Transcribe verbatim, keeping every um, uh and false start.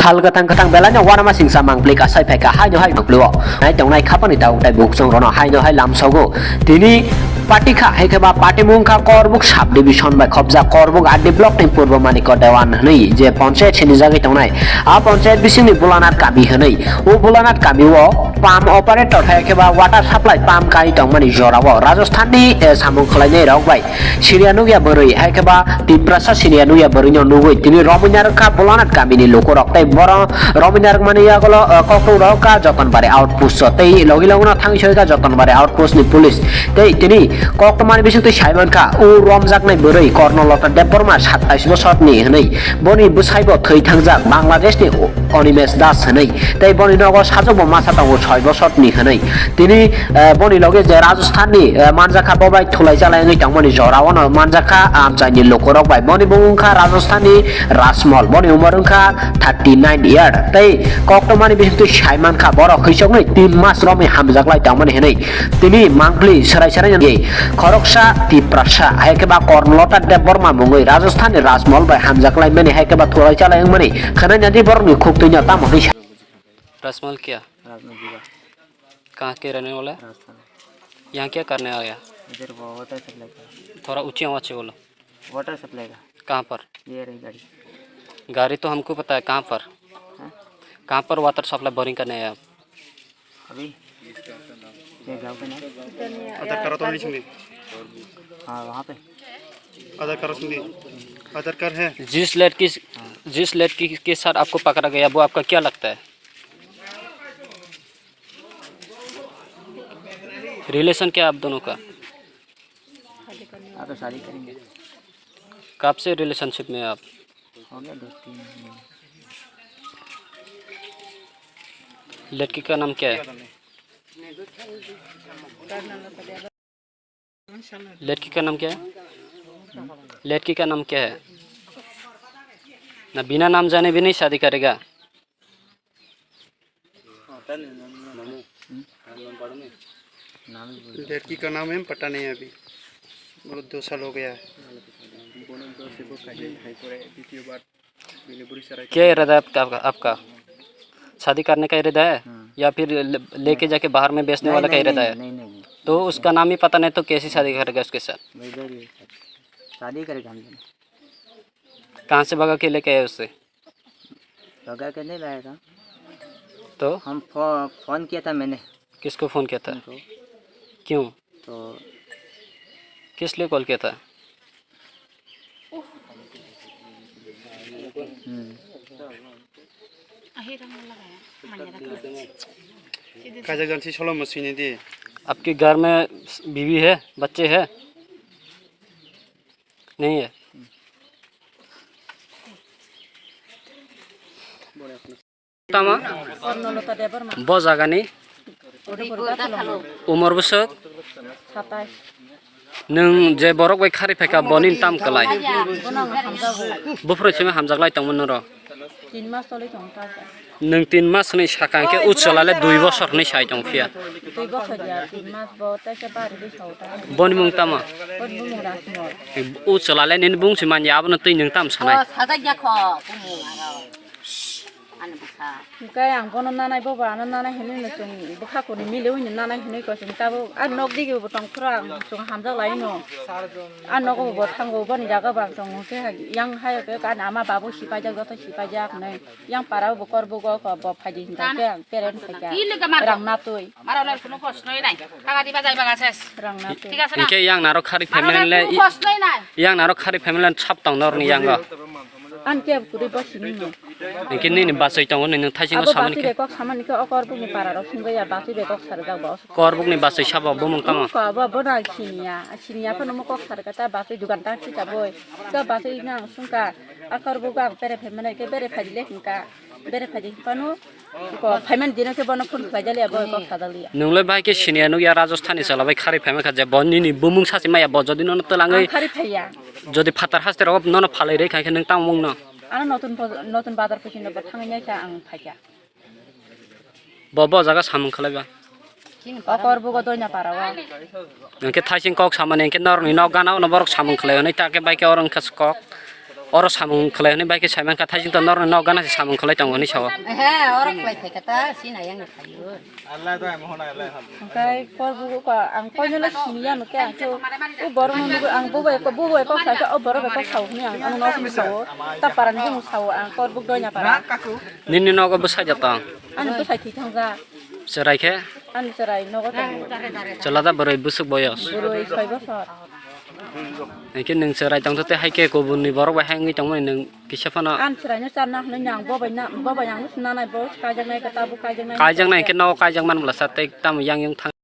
Hal kwthang kwthang belai no uanama singsa mangpli kasai phaikha haino hai mangpli o. Nai tongnai khapani tabuk tai bukchung rono haino hai lamsogo. Tini party kha, hai khe ba party mung kha Korbuk sub division bai khobjak Korbuk R D block ni Purbo Manikya Dewan hwnwi je panchayat sini jagwi tongnai. A panchayat bisingni Bulanat kami hwnwi. O Bulanat kami o pump operator hai khe ba water supply pump kai tongmani jorao Rajasthan ni, eh, samung khlainai rok bai siniya nukya bwrwi, hai khe ba Tiprasa siniya nukya bwrwi no nugwi tini romwi narwkha Bulanat kamini lukurok tei boro romwi narwkmani yagulo, eh, koktwrok kha Jotonbari outpost o tei logi logi no thangwi soi kha Jotonbari outpost ni police tei tini koktwmani bisingtwi sai mankha o romjaknai bwrwi Kornolata Debbarma satais bosorni hwnwi boni bwsaibo thwi thangjak Bangladeshni Animesh Das hwnwi tei boni nogo sajwkbo masa tongo soi bosorni hwnwi. Tini, eh, boni loge je Rajasthanni, eh, manjakha bo bai thulai chalai wngwi tongmani jorao no manjakha amchaini lukurok bai. Boni bumung wngkha Rajasthanni Rajmol, boni umor wngkha thirty nine year. Tei koktwmani bisingtwi sai mankha borok hwichoknwi tin mas romwi hamjaklai tongmani hwnwi. Tini mangpli swrai swrai no khoroksa Tiprasa, hai khe ba Kornolata Debbarma mungwi Rajasthanni Rajmol bai hamjaklaimani, hai khe ba thulai chalai wngmani khwnai nadi borokni khuk twino tamo hwnwi sa. रसमल क्या? राजमल जीरा। कहाँ के रहने वाले हैं? राजस्थान। यहाँ क्या करने आया? इधर वो वाटर सप्लाई का। थोड़ा ऊंची आवाज से बोलो। वाटर सप्लाई का। कहाँ पर? ये रही गाड़ी। गाड़ी तो हमको पता है, कहाँ पर? हाँ? कहाँ पर वाटर सप्लाई बोरिंग करने आया आप? अभी ये गाँव का नाम? आधार कार्ड तो नहीं सुनी। हाँ, वहाँ पे। आधार कार्ड सुनी। आधार कार्ड है। जिस लड़की, जिस लड़की के साथ आपको पकड़ा गया, वो आपका क्या लगता है? रिलेशन क्या है आप दोनों का? हाँ, तो शादी करेंगे। कब से रिलेशनशिप में है आप? हो गया दो तीन महीने। लड़की का नाम क्या है? लड़की का नाम क्या है? लड़की का नाम क्या है? ना, बिना नाम जाने भी नहीं शादी करेगा? लड़की का नाम है, पता नहीं अभी, बोलो दो साल हो गया है। क्या इरादा है आपका, आपका? शादी करने का इरादा है? हाँ। या फिर ले-, लेके जाके बाहर में बेचने वाला का इरादा है? नहीं, नहीं, नहीं। तो उसका नाम ही पता नहीं तो कैसी शादी करेगा उसके साथ? वही, वही, वही। शादी करेगा हम दोनों। कहाँ से भगा के लेके आए उससे? भगा के नहीं लाया था। तो? हम फो-, फोन किया था मैंने। किसको फोन किया था? उनको। क्यों? तो किस लिए कॉल किया था? हम्म। Kajak jan si solo mo sini di. आपके घर में बीवी है, बच्चे हैं? नहीं है। Tamo? Kornolata Debbarma. Bo jagani? Umor bwswk? Satais. Nwng je borok bai khari phaikha, boni tam kwlai? Bono ang hamjago. Buphuru simi hamjaklai tongmani norok? Tin mas toli tong ta. Nwng tin mas hwnwi sakha, hwnkhe o chwla le dui bosor hwnwi sai tong phiya. Dui bosor ya, tin mas bo teisa bari bwsao ta. Boni mung tamo? Boni bumung Rajmol. O chwla le nini bung si manya, abono twi nwng tam sanai? Oh, sajak ya kho, bumung aro. Ani bwsa. Hwnkhe ang bono nanai, bobo ano nanai hwnwi no chwng bwkha kuni mili hwnwi nanai hwnwi kosong tabuk. Ang nok digi bo tong phuru ang chwng hamjak lai no. A nogo bo thango, boni jaga bo ang tongo khe yang hai khe ani ama babu sipaijak, joto sipaijak hwnwi. Yang para bo kor bo go ko bo phaidi hinta khe ang peren phaikha. Rang natwi. Maro le kuno kosnoi nai. Kaga diba jai baga ses. Rang natwi. Thik ase na? Hwnkhe yang naro khari family le, yang naro khari family le sap tong norni yango. An khe kwrwi bo simi no. Hwnkhe nini bachai tongo, nini thaising abo samani bachai khe. Bai kok samani khe o kor bukni para rok sungja ya, bachai bai kok sarjak bo. Kor bukni bachai sabo bumung tamo? Ko abo bono siniya, siniya phano mo kok sarka ta bachai dugan ta thika boi. Ka bachai nang sungka, a kor bugo ang bere phaimani khe bere phaidi le hwnkha. Bere phaidi phano ko phaimani dino khe bono phone khlai jali abo kok sajak liya. Nungle bai khe siniya nukya Rajasthani chwla bai khari phaima kha je bo nini bumung sachi maya bo jodi nono twlangwi. Ang khari phaiya. Jodi phatar haste rogo nono phalai rwi khai khe nwng tamo mung no? Ano notun bo-, notun bazar phuchino bo thangwi nai kha ang phaikha. Bo, bo jaga samung khlaiba. O kor bugo doina para o. Hwnkhe thaising kok samani hwnkhe norokni nok gana ono borok samung khlai hwnwi ta khe bai khe oro wngkha kok. Oro samung khlai hwnwi bai khe sai mankha, thaising to norokni nok gana se samung khlai tongo hwnwi sao. Ehe, oro khlai phaikha ta, sina yang khaio. Hwnkhe kor bugo ko, ang koino le siniya no khe, ang khe o borok no nugo, ang bo bai ko, bo bai kok sai khe, o borok bai kok sao hwnwi ang, ang nok ni sao, ta para ni bumung sao, ang kor buk doina para. Nini nogo bwsai da tong? Ani bwsai thwi thangja. Chwrai khe? Ani chwrai nogo tongo. Chwla da bwrwi bwswk boyos? Bwrwi soi bosor. Hwnkhe nwng chwrai tongthote hai khe kubunni borok bai hai wngwi tongmani nwng kisa phano. Ani chwraino charna hwnwi nang bo bai na, bo bai ang nanai bo kaijaknai khe tabuk kaijaknai. Kaijaknai hwnkhe nogo kaijak man bwla sa tei tamo yang yang thang.